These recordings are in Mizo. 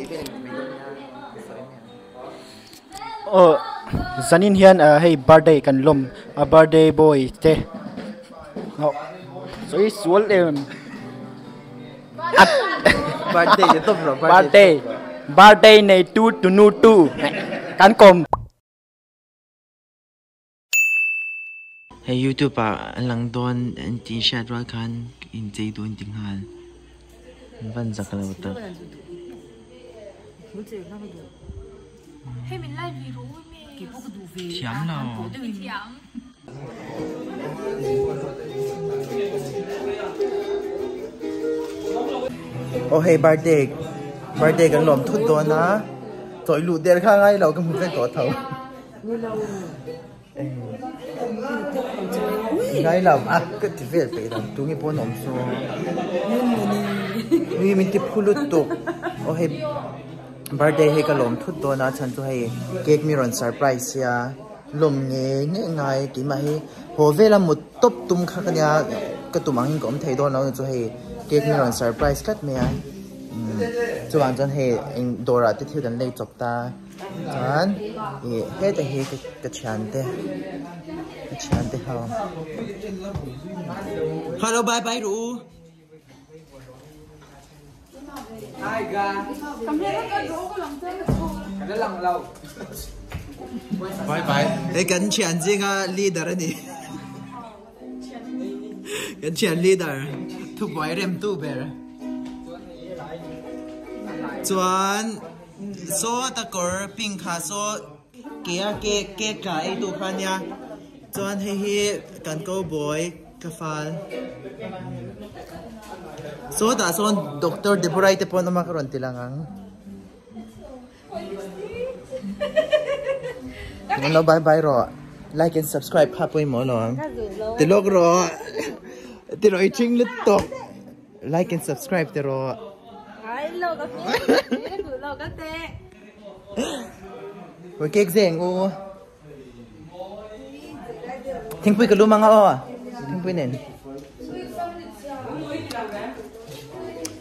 tih vel in hmu mai dawn nia ka sawi mai ang. Aw zanin hian hei birthday kan lawm a birthday boy te sawi sual em birthday ni tawp rawh birthday birthday nei tu tunu tu kan kawm. Hei youtube ah an lang dawn an tih hriat rual khan inchei duh an ti nghal an van zak lo tak. Thiam lo. Aw hei birthday birthday kan lawm thut dawn a chawih luh der kha ngai lo ka hmu vek tawh tho. Ngai lo a ka ti vel peih lo tunge pawh an awm saw mi min ti phu lutuk aw hei birthday hei ka lawm thut dawn a chhan chu hei cake mi rawn surprise sia lawm nge nge ngai keimah hi haw vela mut tawp tum kha ka nia ka tum angin ka awm thei dawn lo chu hei cake mi rawn surprise tlat mai a chuvang chuan hei eng dawrah te thil kan lei chawp ta. Chuan ih heta hi ka thiante ka thiante ho hello bye bye ru bye bye hei kan thian zinga leader ani kan thian leader thubuai rem tu ber chuan Saw ta kawr pink kha saw ke a ke cake tla ei tu kha ania chuan hei hi kan cowboy ka fal saw tah sawn doctor Deborah-i te pawh an awm a ka rawn ti lang ang an lo bye bye rawh like and subscribe kha pawimawh lo ang ti lawk rawh ti rawh i thing lutuk. Like and subscribe te rawh. Oi cake zeng u. Thingpui ka lum anga aw. Thingpui nen.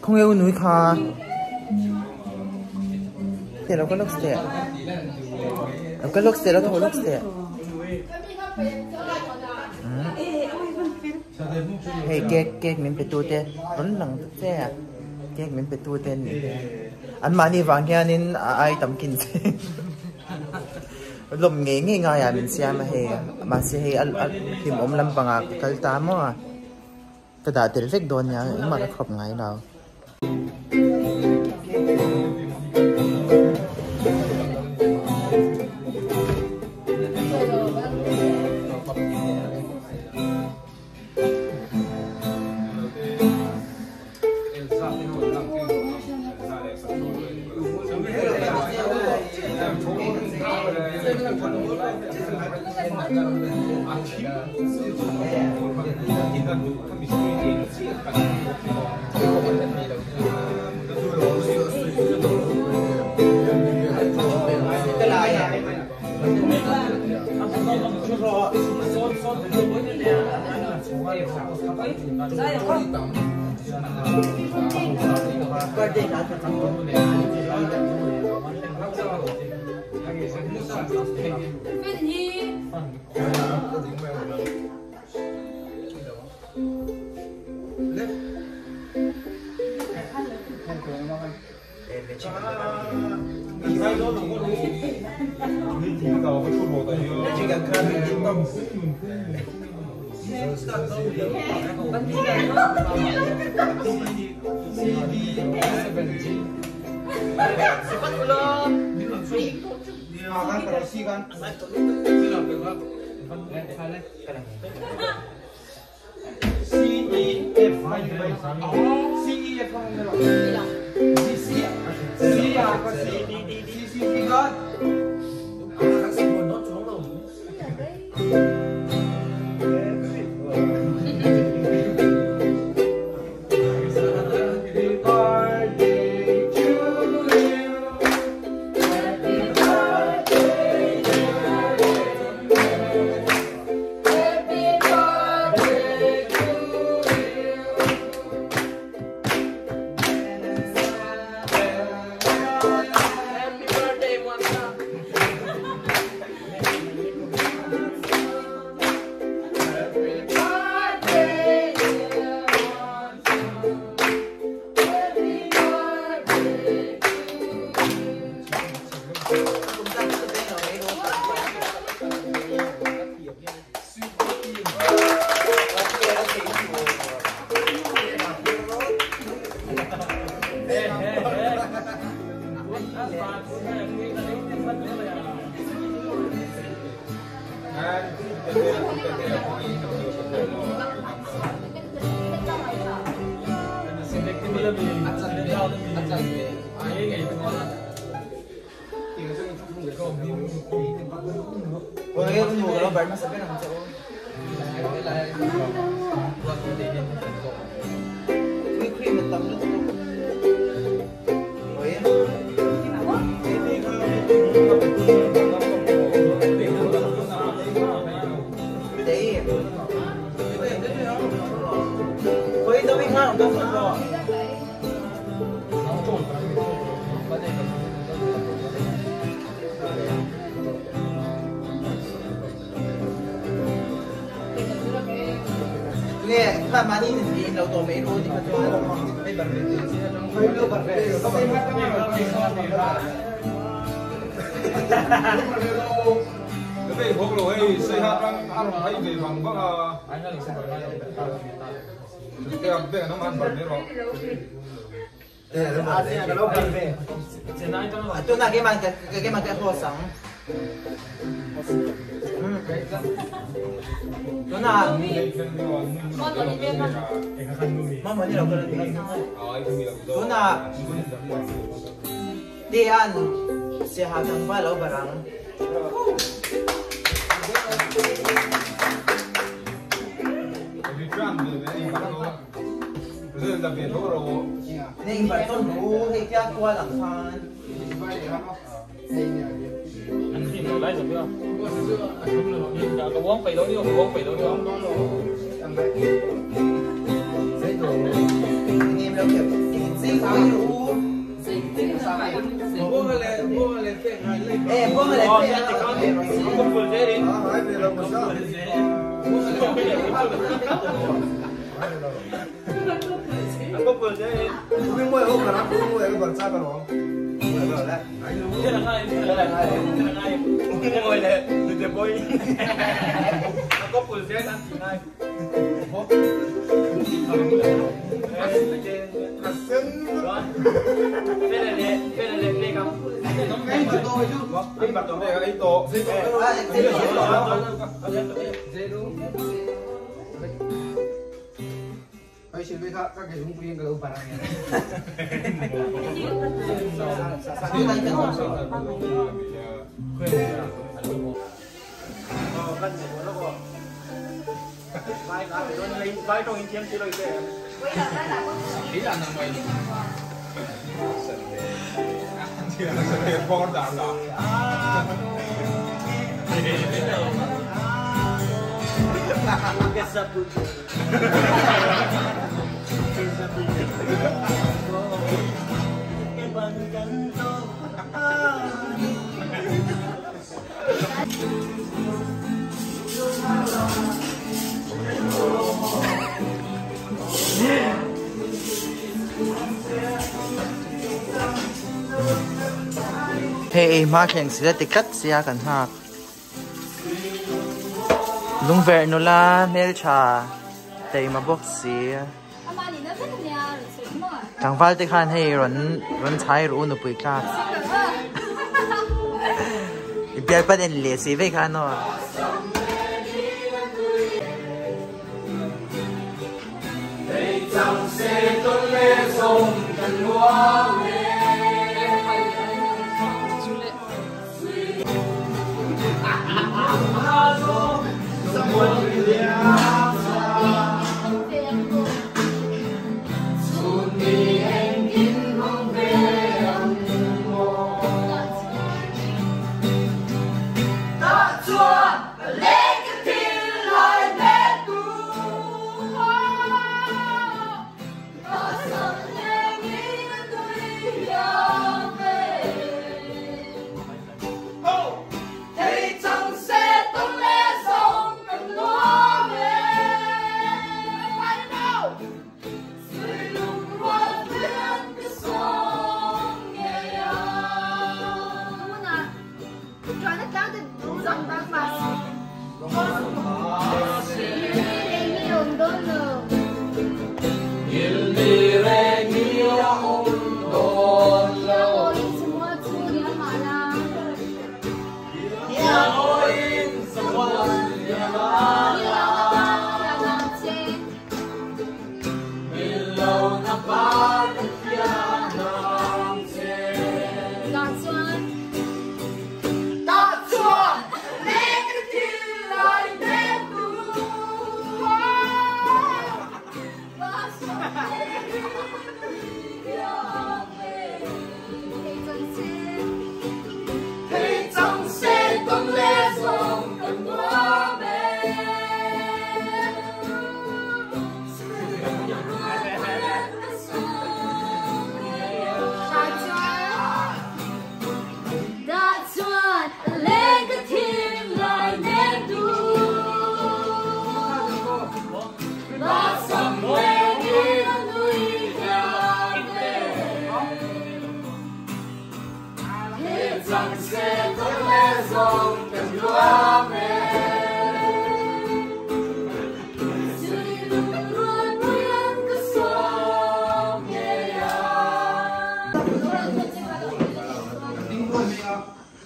Khong eu nui kha. Te lo ka lok ste. Lo ka lok ste lo tho lok ste. Hei cake cake min pe tu te rawn lang ta che a cake min pe tu te an nih hi an mahni vang hianin a ai tam kin che lawm ngei ngei ngai ah min siam a hei mahse hei a hlimawm lampang ah ka kal ta maw a ka dah tel vek dawn nia engmah ka crop ngai lo. Hei ma thleng sila tikat sia kan hak lungver nula hmeltha teima bawk si tlangval te khan hei rawn rawn chhai ru nupui tlak i bial pan en leh si vei khan aw.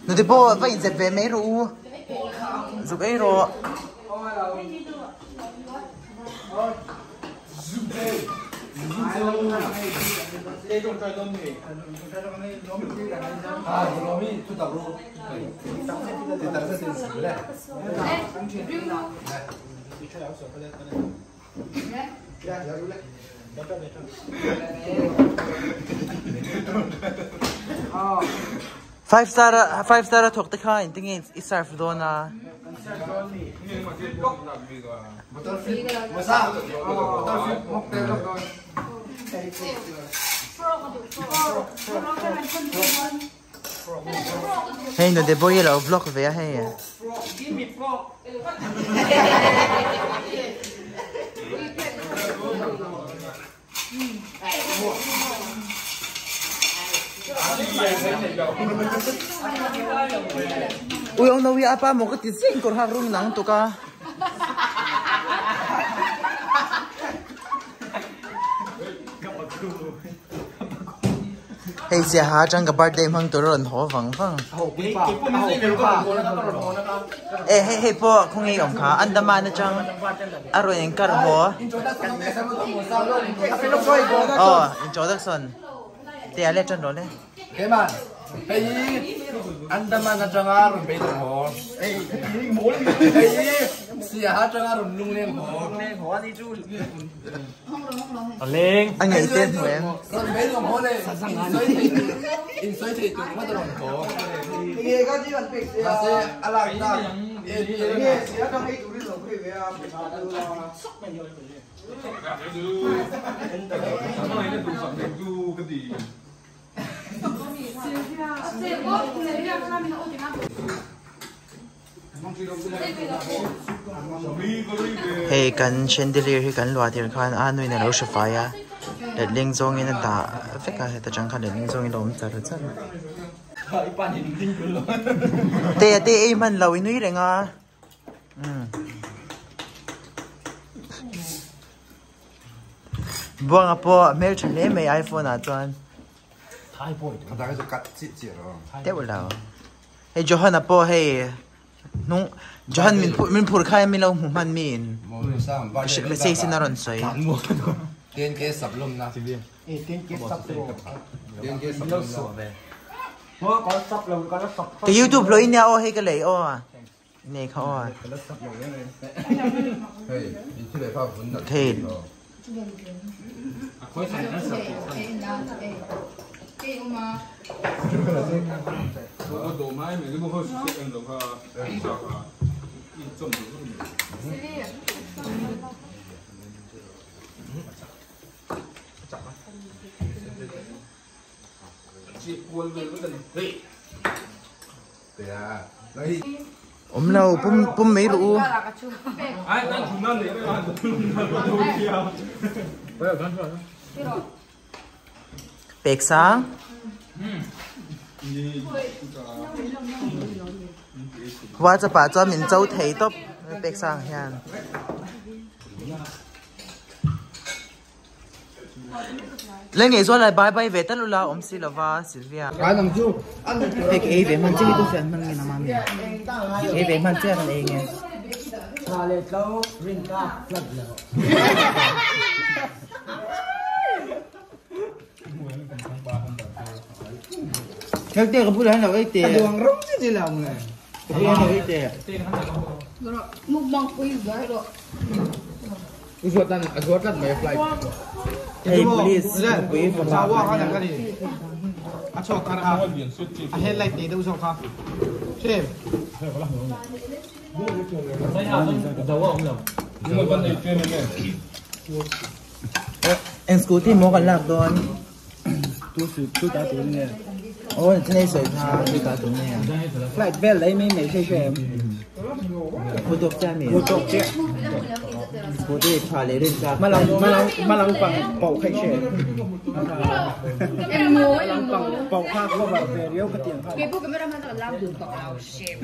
Nute pawh va inzep ve mai rawh u, zuk ei rawh. Five star a five star a thawk te kha engtin nge i serve dawn a? Hei nute pawh hi a lo vlog ve a hei. Ui ông đâu apa một cái tiếng sinh còn hạc rung nắng tụ ca. Hei sia ha chang ka birthday hmang tur a rawn haw vang vang. E hei hei pawh khawnge awm kha Andaman atang a rawn in kar haw. Aw introduction te a let tan rawh le. Keman hei Andaman atanga rawn bei tawh haw. Hei Siaha atanga rawn lungleng haw. A ngei te hmu em? Hei kan chandelier hi kan luah tir khan a nuin a lo hre fai a letling zawngin a dah vek a heta tang khan letling zawngin a awm char char a te a te ei hman lo i nui reng a umm buanga pawh hmeltha hle mai iphone ah chuan. Deuh lo. Hei Johan-a pawh hei hnung Johan min phur min phur khai min lo hmu hman mi in message in a rawn sawi. Ka youtube hlawh in nia aw hei ka lei aw nei kha aw. Hei. Awm lo pum pum mai rawh u. Pek sang. WhatsApp ah chuan min cho thei tawp pek sang hian. Le ngei zual lai bye bye ve tal ula awm si lova Sylvia. Hei ka ei ve hman che hi tu fian hman nge na mami. Ei ve hman che kan ei nge. Tha le tlo rin ka flat lo. Hei te ka bulah hian lo ei te. Ka duang ram chi chi lo nge. Ka bulah hian lo ei te. Mukbang pui zai rawh. Hei police mipui fapa Eng scooty maw kan lak dawn? Aw chinai sawi kha tu ta tu nge Flight vel lei mai mai hre hre em. Phu tawk chiah mi Phu tawk chiah. Scooty tha leh rin tlak Hmalang hmalang hmalang pang pauh kha i hre em. Pau kha cover ve riau ka tiang kha. Keipawh camera hman tak lam dun tawh lo shame.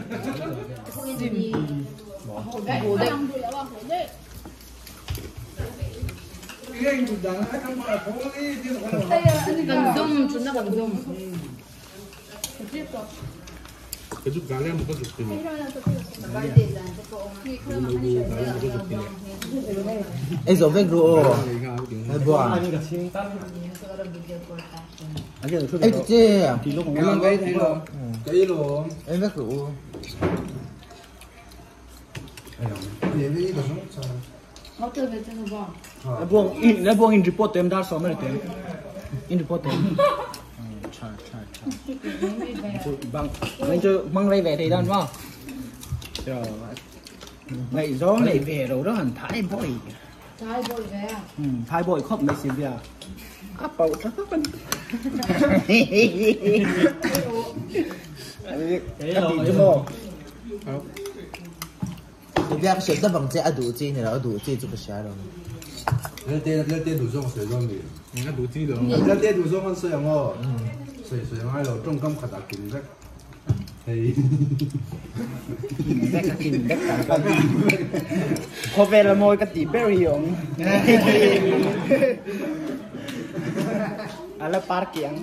Kan zoom chunna kan zoom. Ei zo vek ru aw. Ai bua. Ei ti che. Ei vek ru. Na buang in report tem dar som tem. In report tem. Cha cha cha. Bang. Mình chưa mang lấy về thì đâu đúng không? Rồi. Ngày gió này về rồi đó hẳn thái bội. Thái bội về à? Ừ, thái bội khóc mấy xíu về. Áp bầu chắc con. Cái gì chứ không? Biak se ta bang che a du chi ni lo a du chi chu ka hria lo. Lel te du zawng sawi dawn mi. A du chi lo. Lel te du zawng an sawi ang aw. Sawi sawi ngai lo tawngkam khat ah kin vek. Hei. Vek a kin vek tak tak. Khawvel a mawi ka tih ber hi awm. A la par kiang.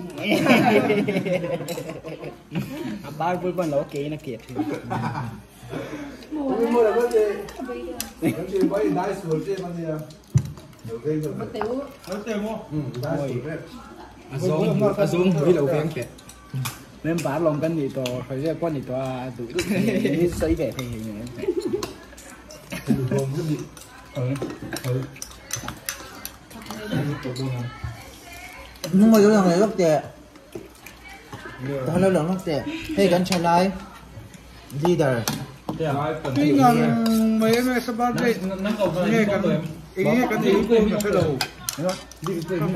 A par bul pawn lo ke in a ke thin. Member lawm kan nih tawh hruai pawh nih tawh a duh duh hi sawi ve thei hei nen. Nungawi lo lang leh lawk teh. Tah lo lang lawk teh. Hei kan tha lai. Leader. Tui ngang mai em e sabar dei nge kan eng nge kan ei pawh ka hre lo.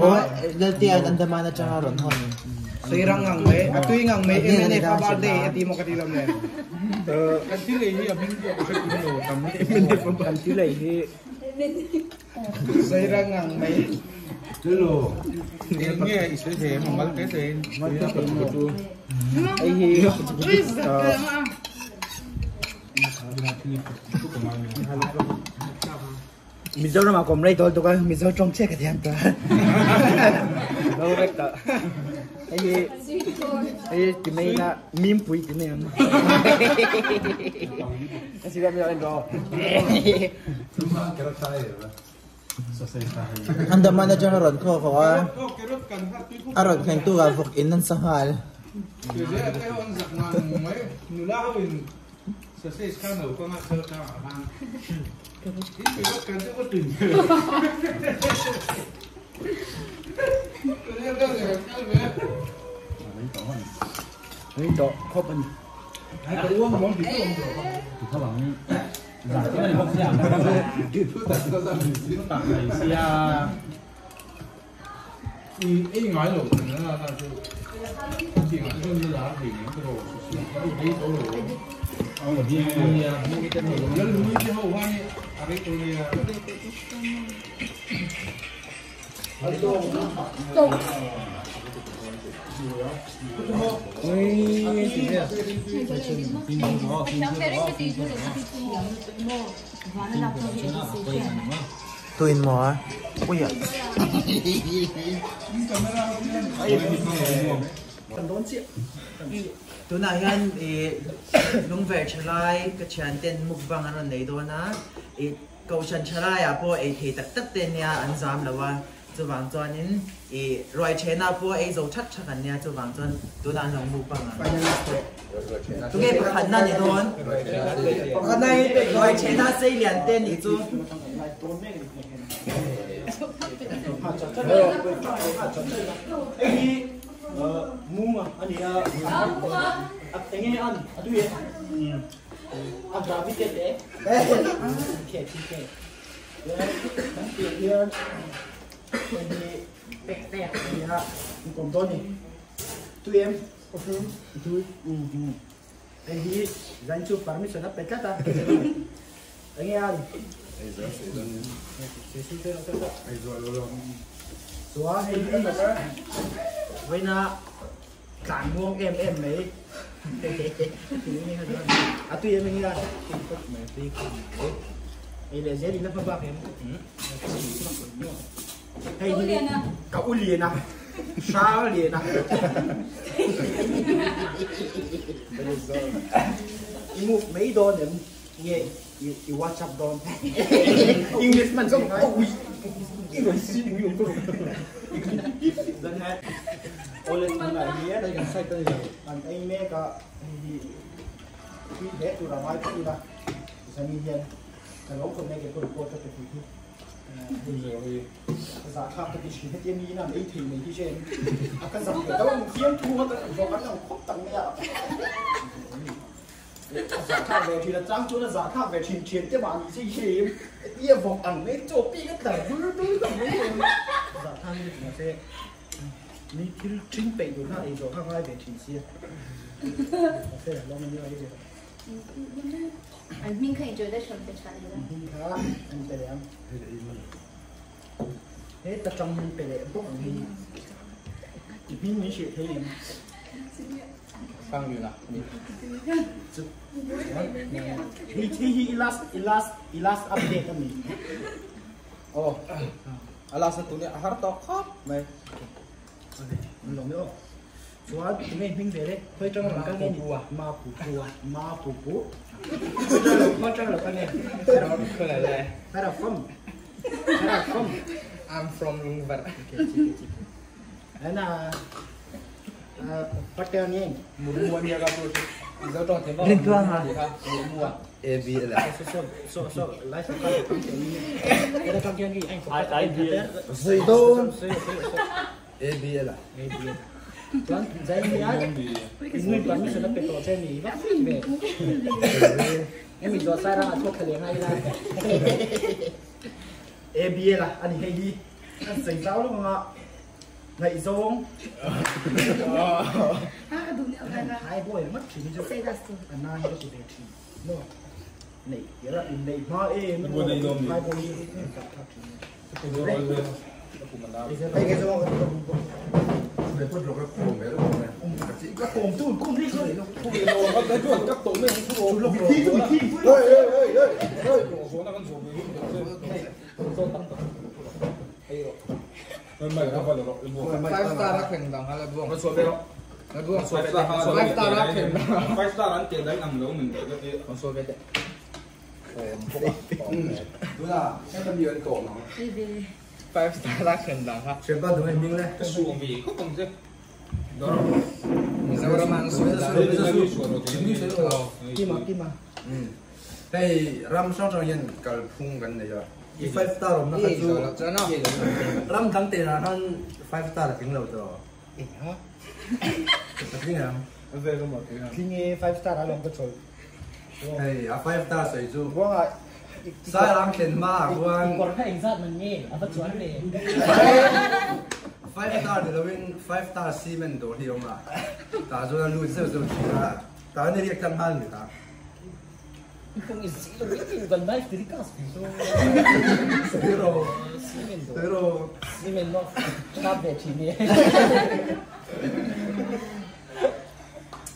Aw Laltian Andaman atanga rawn hawn. Sairang ngang mai a tui ngang mai MNA Fabar Day a ti maw ka ti lo nen. Kan thil ei hi a hming pawh ka hre kim lo tam. MNA Fabar kan thil ei hi Sairang ngang mai. Eng nge i sawi thei em a mal te te in. Mal te te in maw. Hei hi Mizoram ah kawm rei dawl tuk a Mizo tawng chiah ka thiam ta. Lo vek ta. Hei hi hei hi ti mai ila mimpui ti mai ang. A si mi en ro. Andaman atanga rawn khaw khaw a, a rawn thlen tu ah vawk in an sa nghal. Tuin maw a? Ui ah. Tunah hian ih lungverh tha lai ka thianten mukbang an rawn nei dawn a, ih kohhran tha laiah pawh ei thei tak tak te nia an zam lo a, chuvang chuanin ih ruai thehna pawh ei zo thak thak an nia chuvang chuan tunah an lo mukbang ang. Tunge pakhatna ni dawn? Ruai thehna sei lian te nih chu. Munga a ni a, eng nge an a tui e, a gavi te te khe thi khe kan tih hian hei hi pek pek a ni a in kawm dawn ni tui em tui hei hi zan chu permission a pe tlat a eng nge an Chuan hei hi vawiina tlan muang em em mai a tui em eng ila ei leh zel in la hma bak em hei hi ka u lian a hrang lian a i move mai dawn em nge i whatsapp dawn english man zawng ui i rawn si eng eng ka rawn awle tunah hian an ei mek a hei hi tui hle tur a ngai phawt ila zanin hian ka lo khawp mai ke pawh report ka pe thei hi zahthlak ka ti thin hetiang niin an ei thei mai hi che a ka zak ve deuh ang fiamthu a ka vawk an ang khawp tak mai a zahthlak ve thin a chang chuan a zahthlak ve thin thian te mahni che hi hei hetia vawk ang mai chaw pik a tlar bur bur ka mai zahthlak hi ka ti mi thil thing peih tur kha ei zawh kha ngai ve thin sia An hming kha introduction pe tha ni la. Hming kha an pe leh ang. He ta tang min pe leh bawk ang hi. I hming min hrilh thei em? Sang Yuna. Hei thi hi i last i last i last update ami. Oh. A last na tuni a har tawh khawp mai. An lawm e aw. Chuan tunge hming ve le? Khawi tang rawn kal nge ni? Ma pu pu a. Ma pu pu. Khawi tang rawn kal nge? Where are from? Where are from? I'm from Lungvar. And Patel nge? Murmu ania ka pu. Mizo tawng thiam Rin tluang a. Murmu a. A B L So so so so life ka tang te ni. I B L. Sei dawn A B L a. A B L. Chuan zai nia inui permission a pe tawh che ni vak ve. Emi zawh sai rang a chhuak thla leh ngai ila. A B L a ani hei hi kan sawi zau lawk anga ngaihzawng hai boy ringawt thin hi chu a na hi ka ti ve thin maw neih tirh a inneih hma em hai boy hi tak thak thin. Five star a khen dang a la buang. La buang five star a khen dang. Five star an teh dang ang lo min deuh ka ti. Tuna heta mi an tawh ang. Five star a khen dang ha. Thianpa tunge hming le. Ka suam ve khawp ang che. Mizoram an sawi dan. Kima kima. Hei ram hrang hrang hian kalphung kan nei a. I five star awmna kha chu ram dang te ah khan five star a tling lo tawh. Eng ha? A tling ang. Tling e five star a lawm ka chawl. Hei a five star sawi chu. Buanga Sairang thlen hma ah khuan. I kawr kha engzat man nge a va chuan le. Five star ni lovin five star cement dawr hi a awm a. Tah chuan a lut zeuh zeuh thin a. Tah hian i riak tlang nghal ni ta.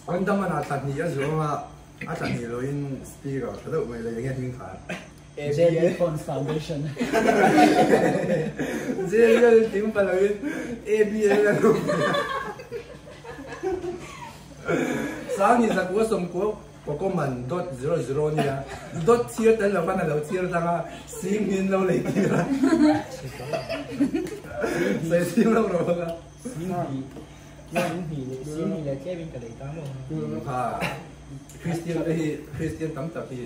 An dam a thla hnih a zuam a, a thla hnih loin speaker tha deuh mai le enge hming kha. JB Pons Foundation. JBL ting pa loin ABL a lo. Sang ni zakua sawmkua Pokemon dot zero zero nia dot chhiar tel lo khan a lo chhiar tlang a sing hian lo lei tir a sawi sing lo rawh bawk a. Ha Christian te hi Christian tam tak hi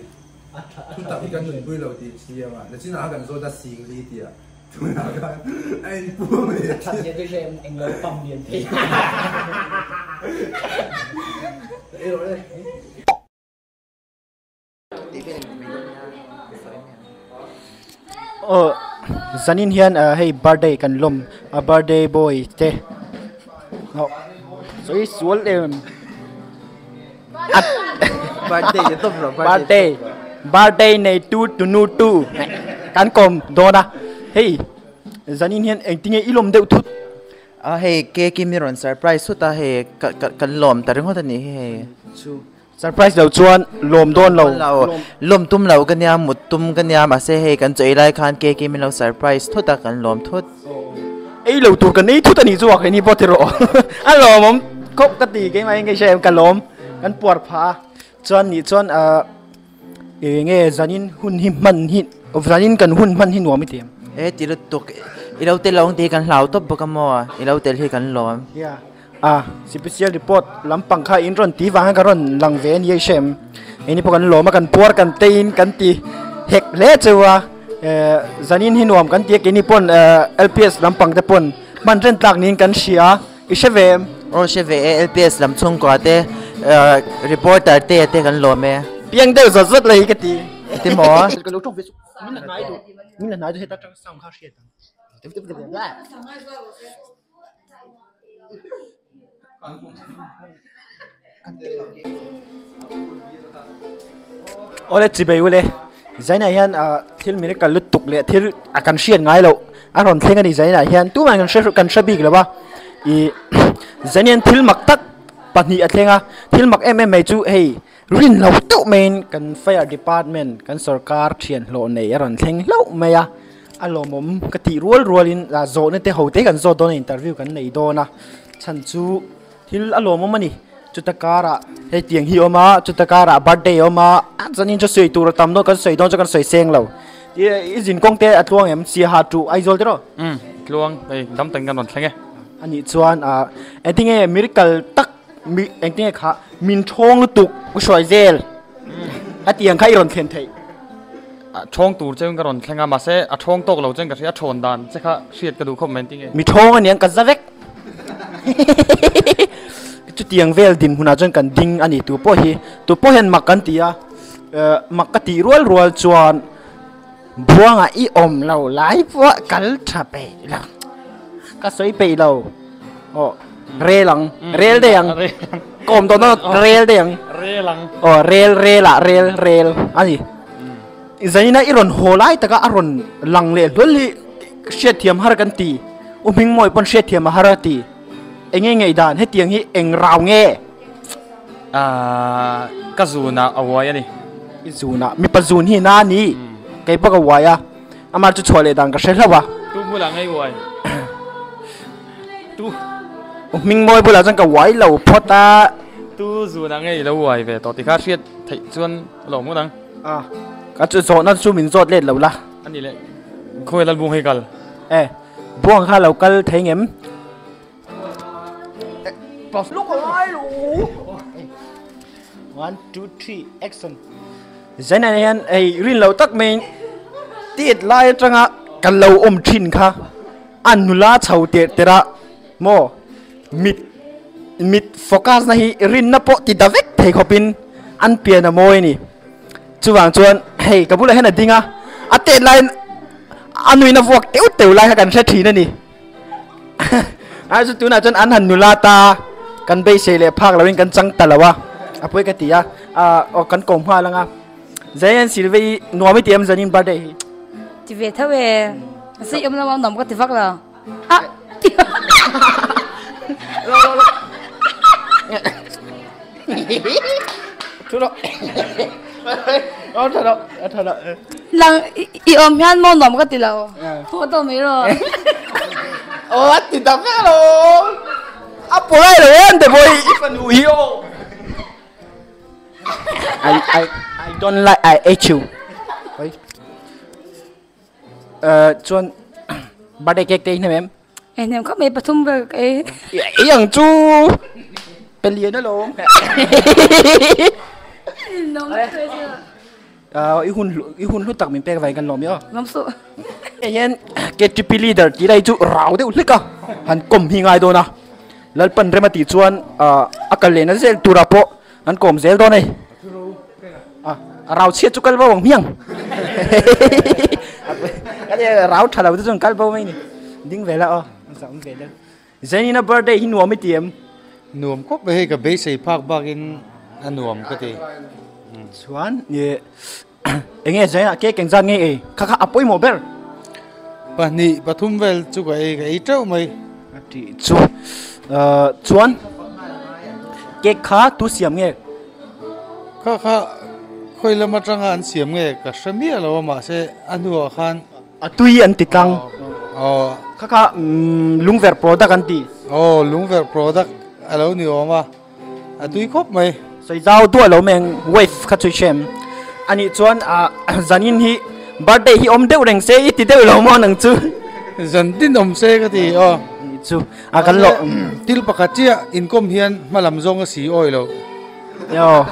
thu tak hi kan nunpui lo tih siam a nachinah khan kan zawt a sing li tia tunah khan a inpuang leh a. Aw zanin hian hei birthday kan lawm a birthday boy te sawi sual em birthday ni tawp rawh birthday birthday nei tu tunu tu kan kawm dawn a hei. Zanin hian engtinge i lawm deuh thut? A hei cake hi mi rawn surprise thut a hei ka ka kan lawm ta ringawt a nih hi hei. Chu surprise lo chuan lawm dawn lo. Lawm tum lo ka nia mut tum ka nia mahse hei kan chawi lai khan cake hi min lo surprise thut a kan lawm thut. Ei lo tur kan ei thut a nih chu a khaini pawh ti rawh. A lawmawm khawp ka ti keimah in ka hria em ka lawm kan puar phah a chuan nih chuan ah Eng nge zanin hun hi hman hi zanin kan hun hman hi nuam i ti em? E ti lutuk i lo tel lo ang tih hi kan hlau tawp bawk a maw i lo tel hi kan lawm. Yeah a special report lampang kha in rawn ti vang hian ka rawn lang ve a nia i hre em? Engni pawh kan lawm a kan puar kan teiin kan ti hek hle cheu a zanin hi nuam kan ti a keini pawn LPS lampang te pawn hman ren tlak niin kan hria. I hre ve em? Aw hre ve e, LPS lam chhungkua te reporter te te kan lawm e. Piang deuh zawt zawt la hi ka ti. Ti maw? Ka lo tawk ve chu. Min la hnai duh. Min la hnai duh heta tang sound kha hriat ang. Awle chibei ule Zainah hian thil miracle lutuk leh thil a kan hriat ngai loh a rawn thleng a ni Zainah hian tumah kan hre kan hre bik lo a ih Zain hian thil mak tak pahnih a thleng a thil mak em em mai chu hei rin lo deuh maiin kan fire department kan sorkar thian hlawh nei a rawn thleng hlauh mai a a lawmawm ka tih rual rualin zawhna te ho te kan zawt dawn a interview kan nei dawn a chhan chu. Thil a lawmawm a ni. Chuta karah hei tiang hi a awm a, chuta karah birthday a awm a, a chuanin chu sawi tur a tam dawn kan sawi dawn chu kan sawi seng lo. I zin kawng te a tluang em? Siaha tu Aizawl te rawh? Umm tluang hei dam takin kan rawn thleng e. A nih chuan ah engtinge miracle tak mi engtinge kha min thawng lutuk u hruai zel a tiang kha i rawn thlen theih. A thawng tur cheu in ka rawn thleng a mahse a thawng tawk lo chen ka hria a thawn dan che kha hriat ka duh khawp mai engtinge. Mi thawng aniang ka za vek. Chutiang vel din hunah chuan kan ding a ni tu pawh hi tu pawh hian mak kan ti a mak ka tih rual rual chuan buangah i awm lo lai pawh kal tha peih lo ka sawi peih lo aw rel ang rel daih ang ka awm tawh dawn rel daih ang aw rel rel ah rel rel a ni zaina i rawn haw lai taka a rawn lang leh hlawl hi hriatthiam har kan ti. U Hmingmawi pawn hriatthiam a har a ti. Enge ngaihdan hetiang hi eng rau nge? Aaa ka zunah a uai a ni. I zunah mipa zun hi na a ni. Kei pawh ka uai a, amah chu chhuah leh dan ka hre hlauh a. Tu bulah ngei uai? Tu. U Hmingmawi bulah chuan ka uai lo phawt a. Tu zunah ngei i lo uai ve tawh ti kha hriat theih chuan a lo hmun ang. A ka chu zawhna chu min zawt let lo la. A ni leh khawi Lalbung hei kal. E, buang kha lo kal thei ngem? Look alai lo. 1 2 3 action. Zaina hian ei rin lo tak mai tit lai atanga kan lo awm thin kha an nula chho ter tera mo mit mit focus na hi rin na pawh ti da vek thei khawpin an pian a mawi ni chuwang chuan hei ka bulah hian a ding a a tet laiin A nuin a vuak teuh teuh lai kha kan hre thin a ni. Ai chu tunah chuan an han nula ta kan beisei leh phak loin kan chang ta lo a, a pawi ka ti a, aw kan ko nghal ang a. Zain Silve i nuam i ti em zanin birthday hi? Ti ve tho e, a sei awm lo a nuam ka ti vak lo. Ah! Thu rawh. Aw tha lo, a tha lo. Lang i awm hian maw nuam ka ti lo. Haw tawh mai rawh. Aw a ti ta vek lo. A pawh lo em te pawh i fanu hi aw. I I I don't like I hate you. Oi. Chuan birthday cake te i hnem em? Ei hnem khawp mai pathum vel ka ei. Ei ang chu pe lian alawm. I hun i hun hlu tak min pek vai kan lawm i aw. Lawm suh. Hei hian KTP leader tih lai chu rau deuh hlek a han kawm hi ngai dawn a. Lalpan rem a tih chuan a kal lehna zel turah pawh an kawm zel dawn a ni. A rau chhiat chu kal bo ang hmiang. Rau tha lo te chuan kal bo mai ni. Ding ve la aw. An awm ve deuh. Zainina birthday hi nuam i ti em? Nuam khawp mai hei ka beisei phak bakin a nuam ka ti. Chuan enge Zaina cake engzat nge ei? Kha kha a pawimawh ber. Pahnih pathum vel chu ka ei ka ei teuh mai. A tih chu chuan cake kha tu siam nge? Kha kha khawi lam atanga an siam nge ka hre miah lo a mahse a hnuah khan. A tui an ti tlang. Aw. Kha kha lungverh product an ti. Aw lungverh product a lo ni awm a. A tui khawp mai. Sawi zau duah lo mai ang wave kha chu i hre em? Anih chuan zanin hi birthday hi awm deuh reng se i ti deuh lo maw nang chu? Zan tin awm se ka ti aw. Anih chu a kan lo. Thil pakhat chiah inkawm hian hma lam zawng a si awi lo. Aw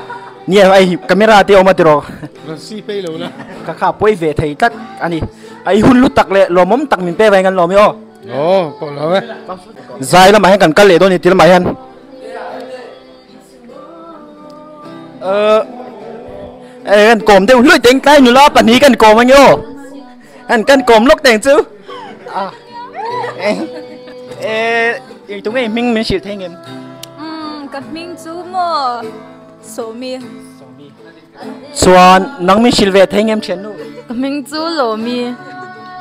nia hei camera te awm a tiraw. Rawn si phei lo la. Ka kha pawi ve thei tlat a ni. A i hun lu tak leh lawmawm tak min pe vang kan lawm i aw. Aw pawh lo e. Zai lamah hian kan kal leh dawn a ni ti lamah hian. Kan kawm deuh hluai teng tlai nula pahnih kan kawm ange aw kan kan kawm lawk teng chu e tunge hming min hrilh thei ngem ka hming chu maw Sawmi chuan nang min hrilh ve thei ngem thiannu ka hming chu Lawmi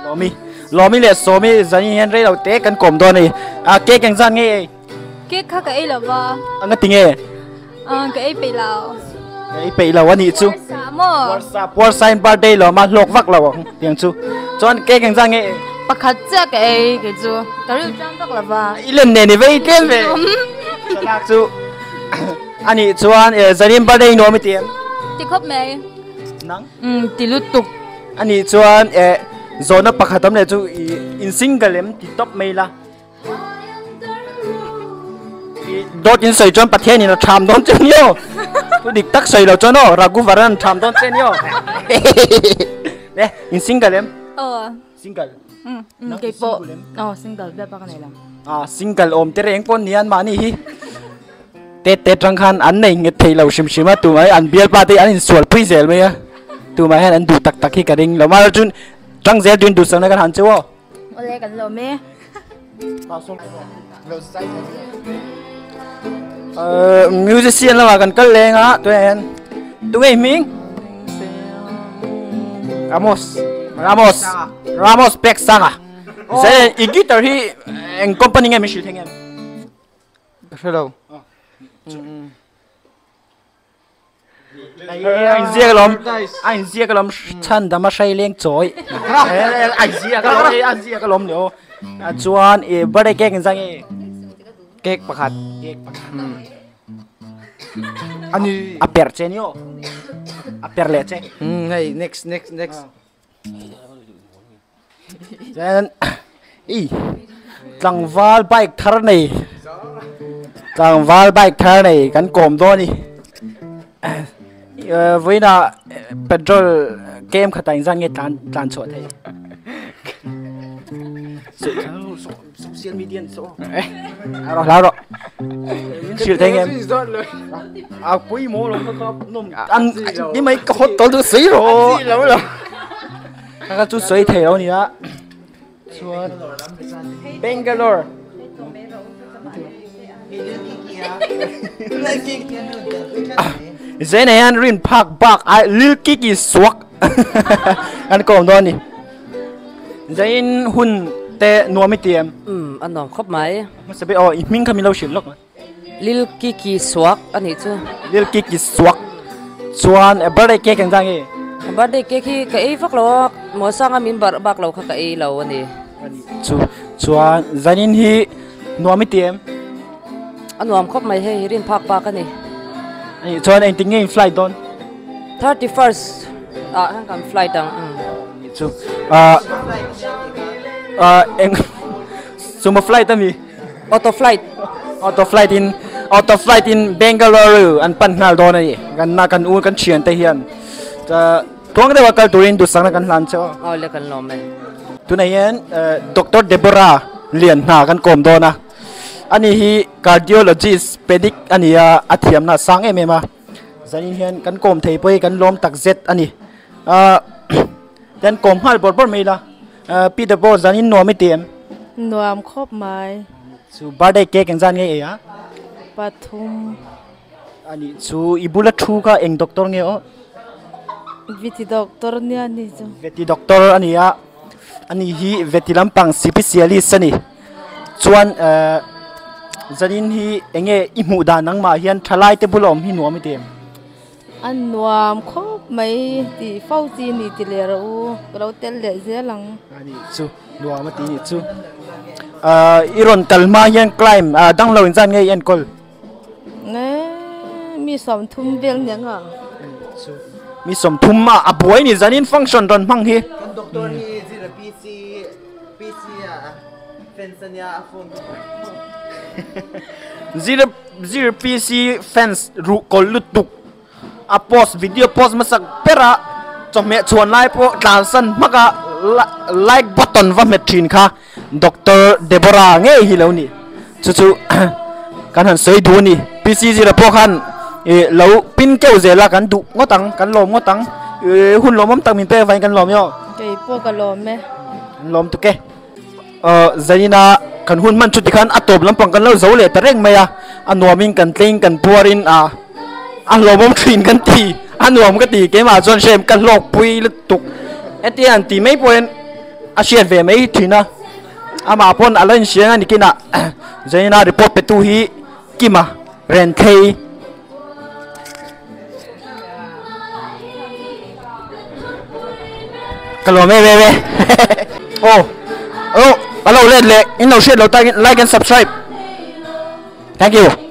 Lawmi Lawmi leh Sawmi zan hian rei lo te kan kawm dawn a ni a cake engzat nge ei Cake kha ka ei lo va. A nga ti nge? Ka ei peih lo. Ka ei peih lo a nih chu. Puarsa maw? Puarsa, puarsa in birthday lo ma hlawk vak lo ang tiang chu. Chuan cake engzat nge ei? Pakhat chiah ka ei kei chu. Ka rilru tlang vak lo va. I len nen i vei tlem ve. Thlalak chu a nih chuan zanin birthday nuam i ti em? Ti khawp mai. Nang? Ti lutuk. A nih chuan zawhna pakhat awm leh chu i in single em ti tawp mai la. Dawt in sawi chuan Pathian in a tham dawn che ni aw. Thu dik tak sawi lo chuan aw Raghuvaran tham dawn che ni aw. Le in single em? Aw. Single. Um kei pawh. Aw single biak bak a nei lo. Ah single awm te reng pawh nian mahni hi. Te te tang khan an nei nghet thei lo hrim hrim a tumah hi an bialpa te an insual pui zel mai a. Tumah hian an duh tak tak hi ka ring lo. Mahse chun tang zel tuin duhsakna kan han cheu aw. Ole kan lawm e. Musician lamah kan kal leng a tunah hian tunge hming Ramos Ramos Ramos pek sanga zai i guitar hi eng company nge min hrilh thei nge Ka hre lo. A inziak alawm a inziak alawm chhan dam a hrai leng chawi a inziak alawm a inziak alawm le aw chuan i birthday cake in zang e cake pakhat cake pakhat ani a per che ni aw a per leh che hei next next next Chuan i tlangval bike thar nei tlangval bike thar nei kan kawm dawn a ni vawiinah petrol kem khatah engzat nge tlan tlan chhuah theih social media an saw a rawh hlau rawh min hrilh thei nge a pawimawh lo kha kha nawm an ni mai ka hot tawlh duh sawi rawh kha kha chu sawi thei lo nia chuan Bangalore Zaina hian rin phak bak ai lil kiki suak an kawm dawn a ni. Zain hun te nuam i ti em? Umm a nuam khawp mai. Hmasa ber aw i hming kha min lo hrilh lawk mai. Lil Kiki Suak a nih chu. Lil Kiki Suak chuan birthday cake engzah nge? Birthday cake hi ka ei vak lo a, Muasanga min barh bak lo kha ka ei lo a ni. Chu chuan zanin hi nuam i ti em? A nuam khawp mai hei rin phak bak a ni. Anih chuan engtik nge in flight dawn? 31st ah khan kan flight ang. Chu ah ah eng sumo flight ami? Auto flight. Auto flight in auto flight in Bengaluru an pan nghal dawn a ni. Kan na kan u kan thian te hian tuang deuha kal turin duhsakna kan hlan cheu a. Aw le kan lawm e. Tunah hian Doctor Deborah Lian hna kan kawm dawn a. Ani hi cardiologist pedic a ni a, a thiamna a sang em em a. Zanin hian kan kawm thei pawh hi kan lawm tak zet a ni. Ahh kan kawm nghal bawrh bawrh mai ila. Peter pawh zanin nuam i ti em? Nuam khawp mai. Chu birthday cake engzat nge ei a? Pathum. A nih chu i bula thu kha eng doctor nge aw? Viti doctor nia ni chu. Viti doctor a ni a. Ani hi veti lampang sipisialist a ni. Chuan ehh zanin hi enge i hmuh dan nangmah hian thalai te bula awm hi nuam i ti em? A nuam khawp mai tih fo chi a ni ti leh rawh u, ka lo tel leh zel ang. A nih chu, nuam a ti nih chu. Ahh i rawn kal hma hian climb ah danglo in zan nge i enkawl? Nge mi 30 vel nia nga. Mi 30 a a buai ni zanin function rawn hmang hi. Kan doctor hi zira PC PC a fans ania a phone ka Zira zira PC fans ruh kawl lutuk a post video post hmasak bera chawhmeh chhuan lai pawh tlansan hmak a like button va hmet thin kha. Doctor Deborah ngei hi lo ni chu chu kan han sawi duh a ni PC zira pawh khan ih lo pin keuh zel a kan duh ngawt ang kan lawm ngawt ang ih hun lawmawm tak min pek avangin kan lawm emaw Kei pawh ka lawm e. Kan lawm tuk e. Aw zaina kan hun hman chu tikhan a tawp lampang kan lo zo leh ta reng mai a a nuamin kan tlein kan puarin a a hlawmawm thin kan ti a nuam ka ti keimah chuan hrem ka hlawkpui lutuk hetiang an ti mai pawhin A hriat ve mai thin a, amah pawn a la inhriang a ni kinah Zaina report pe tu hi Kima Renthei. Ka lawm em em e. Aw aw a lo let leh in lo hriat lo takin like and subscribe. Thank you.